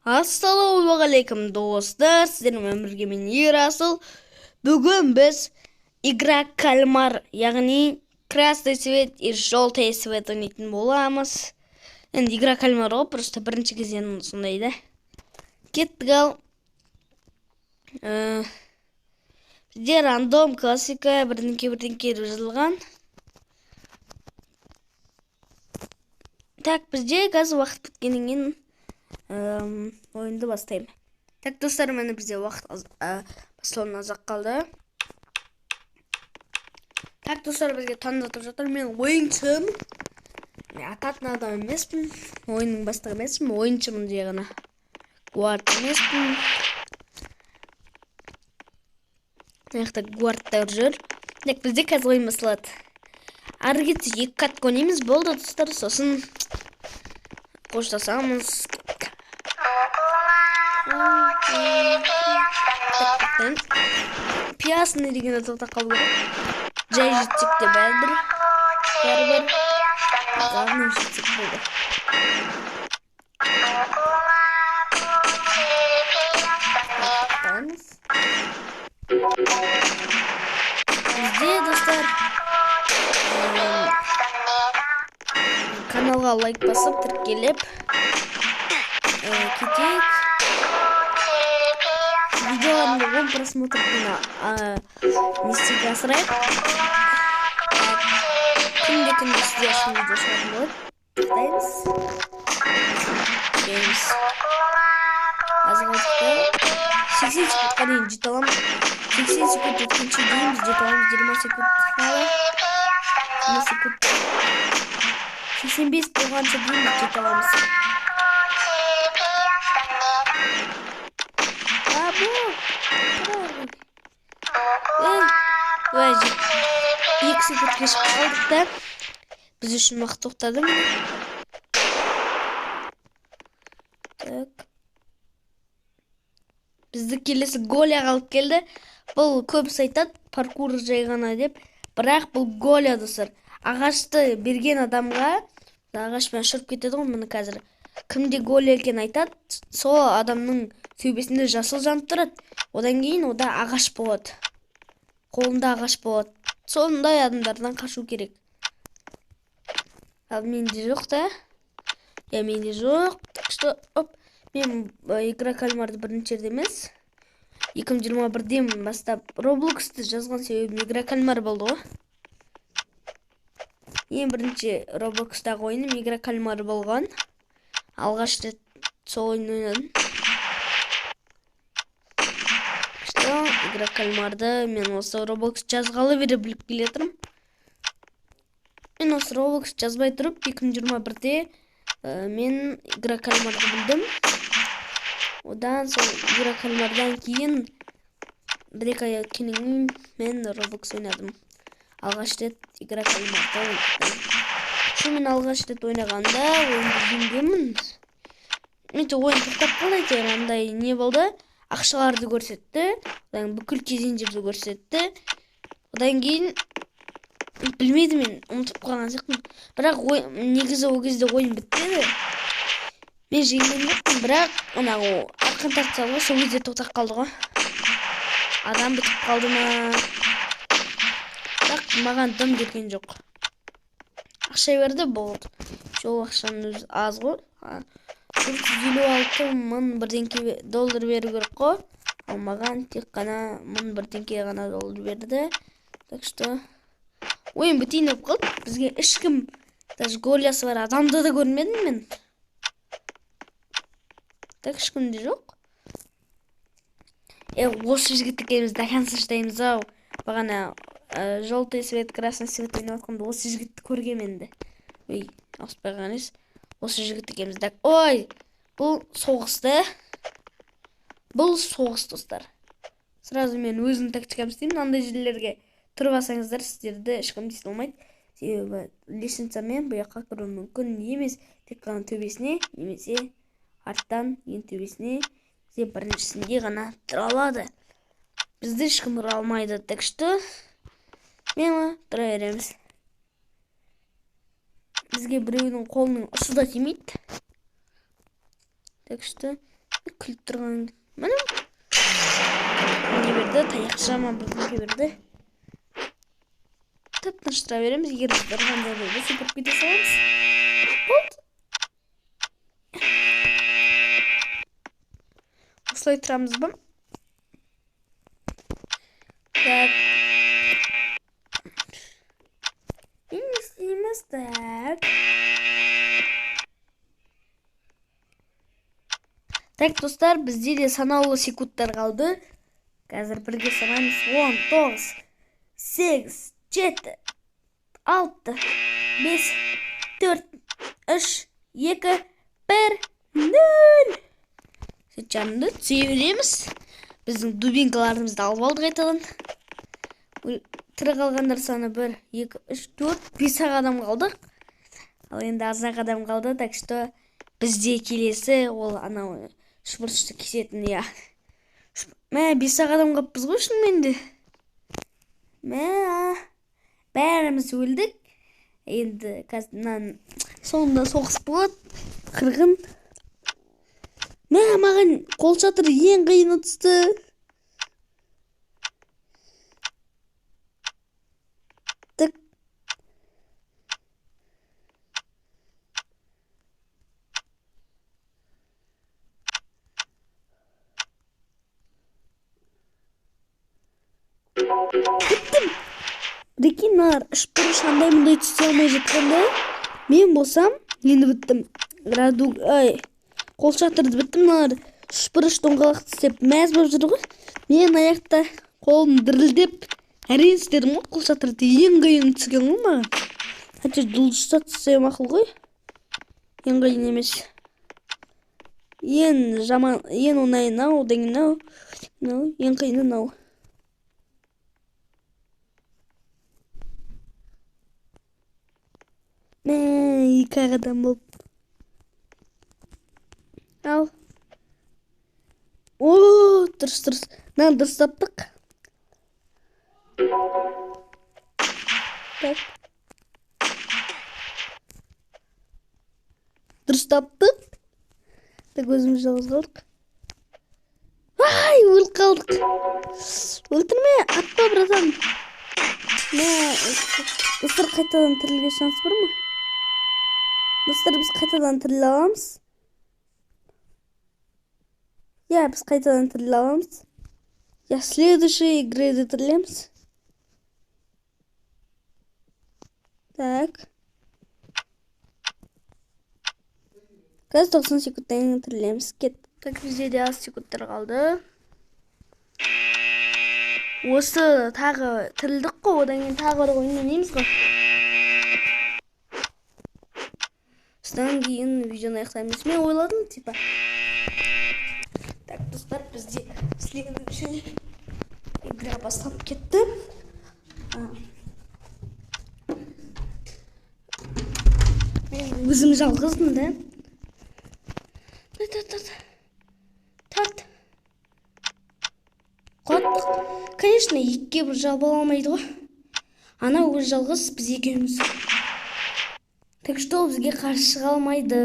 Ассалаумағалейкум, достар! Сіздермен бірге мен, Ерасыл. Бүгін біз игра кальмар, яғни красный цвет и желтый цвет ойнайтын боламыз. Енді игра кальмар ғой, просто бірінші кезең сондай да. Кеттік ал. Бізде рандом, классика, бірдеңке бірдеңке деп жазылған. Так, бізде қазір уақыт біткеннен кейін ойынды бастаймын. Так, достар, міне бізде уақыт басталуына аз-ақ қалды. Так, достар, бізге таңдатып жатыр. Мен ойыншымын. Мен ататын адам емеспін. Ойынның бастығы емеспін, ойыншымын жай ғана. Гуард емеспін. Мына жақта гуардтар жүр. Так, бізде қазір ойын басталады. Ары кетсе екі катка ойнаймыз, болды, достар, сосын қоштасамыз. Пиясный дегенде тоқтап қалу керек. Жай жетсек те бәрібір. Бәрібір. Главное жетсек болды. Тоқтаймыз. Бізде, достар, каналға лайк басып, тіркеліп, кетейік. Видеоларымды 10 просмотрдан не істеуге асырайық. Күнде күнде сіздер үшін видео шығатын болады. Тоқтаймыз. Күтеміз. Аз қалдық. 80 секундқа дейін жете аламыз. 80 секунд өткенше дейін біз жете аламыз. 20 секунд қалды. 20 секунд. 85 болғанша дейін біз жете аламыз. Ой, 2 секунд кешіп қалдық та. Біз үшін уақыт тоқтады міне. Так. Бізді келесі Голя алып келді. Бұл көбісі айтады паркур жай ғана деп. Бірақ бұл Голя, достар. Ағашты берген адамға, ағашпен ұшырып кетеді ғой міне қазір. Кімде Голя екенін айтады, сол адамның төбесінде жасыл жанып тұрады. Одан кейін ода ағаш болады. Қолында ағаш болады. Сондай адамдардан қашу керек. Ал менде жоқ та. Я менде жоқ. Так что, оп, мен игра кальмарды бірінші жерде емес. 2021-ден бастап Roblox'ты жазған себебім игра кальмар болды ғой. Ең бірінші Roblox'тағы ойыным игра кальмар болған. Алғаш рет сол ойын ойнадым. Что, игра кальмарды мен осы Roblox жазғалы бері біліп келе жатырмын. Мен осы Roblox жазбай тұрып 2021-де мен игра кальмарды білдім. Одан сол игра кальмардан кейін бір-екі ай өткеннен кейін мен Roblox ойнадым. Алғаш рет игра кальмарды ойнадым. Шу мен алғаш рет ойнағанда ойынды жеңгенмін. Мен де ойын тоқтап қалды, әйтеуір андай не болды? Ақшаларды көрсетті, одан бүкіл кезеңдерді көрсетті. Одан кейін білмедім, мен ұмытып қалған сияқтымын. Бірақ негізі ол кезде ойын бітпеді. Мен жеңген жоқпын, бірақ анау арқан тартса ғой, сол кезде тоқтап қалды ғой. Адам бітіп қалды ма? Бірақ маған дым берген жоқ. Ақша берді, болды. Сол ақшаның өзі аз ғой. 456 мың бірдеңке доллар беру керек қой. Ал маған тек қана мың бірдеңке ғана доллар берді. Так что ойын бітейін болып қалды. Бізге ешкім, даже голясы бар адамды да көрмедім мен. Так, ешкім де жоқ. Осы жігіт екеуміз до конца шыдаймыз ау. Бағана желтый цвет, красный цвет ойнап жатқанда осы жігітті көргем енді. Ой, ауыспай қалған емес. Осы жігіт екеуміз да. Ой, бұл соғыс та. Бұл соғыс, достар. Сразу мен өзім тактикамды істеймін. Андай жерлерге тұрып алсаңыздар, сіздерді ешкім тиісе алмайды. Себебі лестницамен бұл жаққа кіру мүмкін емес. Тек қана төбесіне, немесе арттан ең төбесіне, немесе біріншісінде ғана тұра алады. Бізді ешкім ұра алмайды. Так что мема тұра береміз. Бізге біреудің қолының ұшы да тимейді. Так что Күліп тұрған. Міне. Не берді? Таяқша ма бірдеңе берді. Тып-тыныш тұра береміз. Егер біз ұрғанда секіріп кете саламыз. Болды. Осылай тұрамыз ба? Так. Не істейміз? Так. Так, достар, бізде де санаулы секундтар қалды. Қазір бірге санаймыз. 10, 9, 8, 7, 6, 5, 4, 3, 2, 1, 0. Жанды түсе береміз. Біздің дубинкаларымызды алып алдық қайтадан. Тірі қалғандар саны 1, 2, 3, 4, 5 адам қалдық. Ал енді аз-ақ адам қалды, так что бізде келесі ол анау үшбұрышты кесетін, иә. Мә, 5 адам қалыппыз ғой шынымен де. Мә, бәріміз өлдік. Енді қазір мынаның соңында соғыс болады. Қырғын. Мә, маған қолшатыр ең қиыны түсті. Так. Біттім. Прикинь, мыналар үшбұрыш андай мындай түсе алмай жатқанда, мен болсам, енді біттім. Ай, қолшатырды біттім, мыналар үшбұрыш доңғалақты істеп мәз болып жүр ғой. Мен аяқта қолым дірілдеп әрең істедім ғой, қолшатырды ең қиын түскен ғой маған. Хотя жұлдызша түссе мақұл ғой. Ең қиын емес. Ең жаман, ең оңайы мынау, одан кейін мынау, мынау, ең қиыны мынау. Мә, екі ақ адам болып. Ал. О, дұрыс, дұрыс. Мынаны дұрыс таптық. Так. Дұрыс таптық. Так, өзіміз жалғыз қалдық. Ай, өліп қалдық. Өлтірме, атпа, братан. Мә, достар, қайтадан тірілуге шанс бар ма? Достар, біз қайтадан тіріле аламыз. Иә, біз қайтадан тіріле аламыз. Иә, следующий игреде тірілеміз. Так. Қазір 90 секундтан кейін тірілеміз. Кет. Так, бізде де аз секундтар қалды. Осы тағы тірілдік қой, одан кейін тағы бір ойын ойнаймыз ғой. Содан кейін видеоны аяқтаймыз. Мен ойладым, типа. Так, достар, бізде следующий игра басталып кетті. Мен өзім жалғызбын, да? Тарт, тарт, тарт. Құлаттық. Конечно, екіге бір жабыла алмайды ғой. Ана өзі жалғыз, біз екеуміз. Так что ол бізге қарсы шыға алмайды.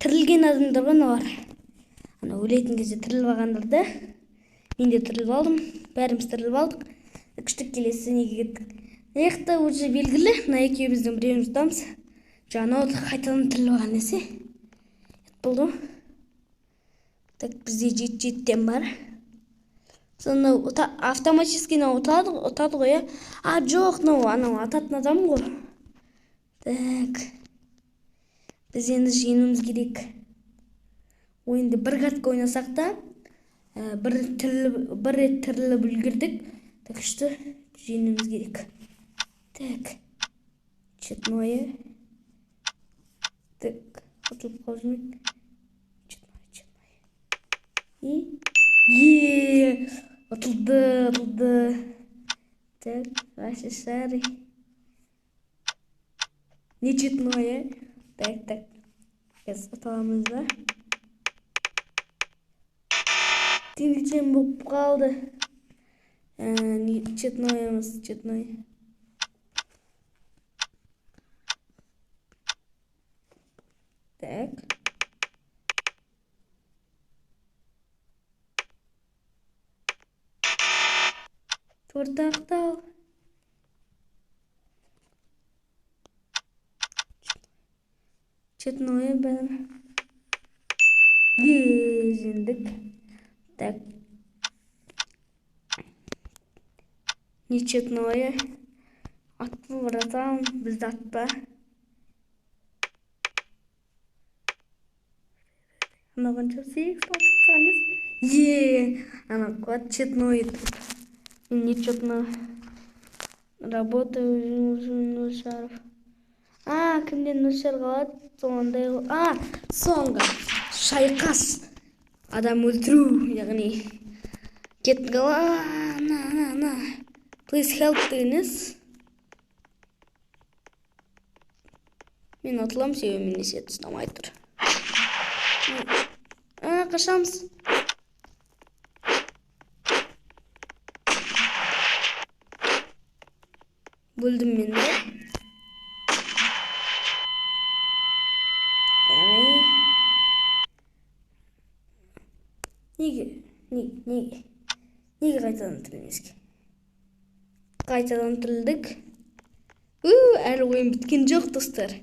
Тірілген адамдар ғой аналар. Ана өлетін кезде тіріліп алғандар да. Мен де тіріліп алдым. Бәріміз тіріліп алдық. Күшті, келесі неге кеттік. Мына жақта уже белгілі, мына екеуміздің біреуіміз ұтамыз. Жаңа ол қайтадан тіріліп алған десе. Болды ғой. Так, бізде жеті-жетіден бар. Сонда автоматически мынау ұтады ғой, иә? А, жоқ, мынау анау ататын адам ғой. Так. Біз енді жеңуіміз керек. Ойынды бір катка ойнасақ та, бір рет тіріліп үлгердік. Так что жеңуіміз керек. Так. Четное. Так, ұтылып қалып жүрмейік. Четное, четное. И е, ұтылды, ұтылды. Так, вообще шары. Не четное. Так, так. Қазір ұтыламыз ба? Тең болып қалды. Не четное емес, четное. Так. Төрт ақтал. Четное бәрі. Жеңдік. Так. Нечетное. Атпа, братан, бізді атпа. Ана қанша? 8, 6, 8. Е, ана қуат четной. Нечетно. Работаю нөл шаров. А, кімден нөл шар қалады? Сондай. А, соңғы. Шайқас. Адам өлтіру, яғни. Кеттік. На, на, на. Please help дегеніз. Мен ұтылам, себебі мен несет ұстамай тұр. А, қашамыз. Бөлдім мен де. Неге? Неге? Неге қайтадан тірілмеске? Қайтадан тірілдік. Әлі ойын біткен жоқ, достар.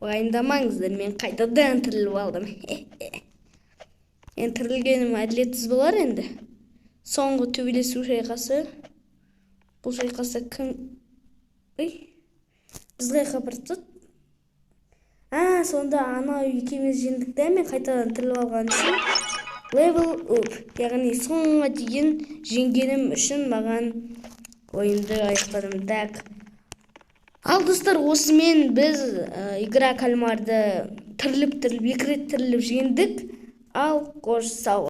Уайымдамаңыздар, мен қайтадан тіріліп алдым. Енді тірілгенім әділетсіз болар енді. Соңғы төбелесу шайқасы. Бұл шайқаста кім? Ой, біз қайқа барып тастады? А, сонда анау екеуміз жеңдік те, мен қайтадан тіріліп алған үшін level up. Яғни соңға дейін жеңгенім үшін маған ойынды аяқтадым. Так. Ал достар, осымен біз игра кальмарды тіріліп, екі рет тіріліп жеңдік. Ал қош сау.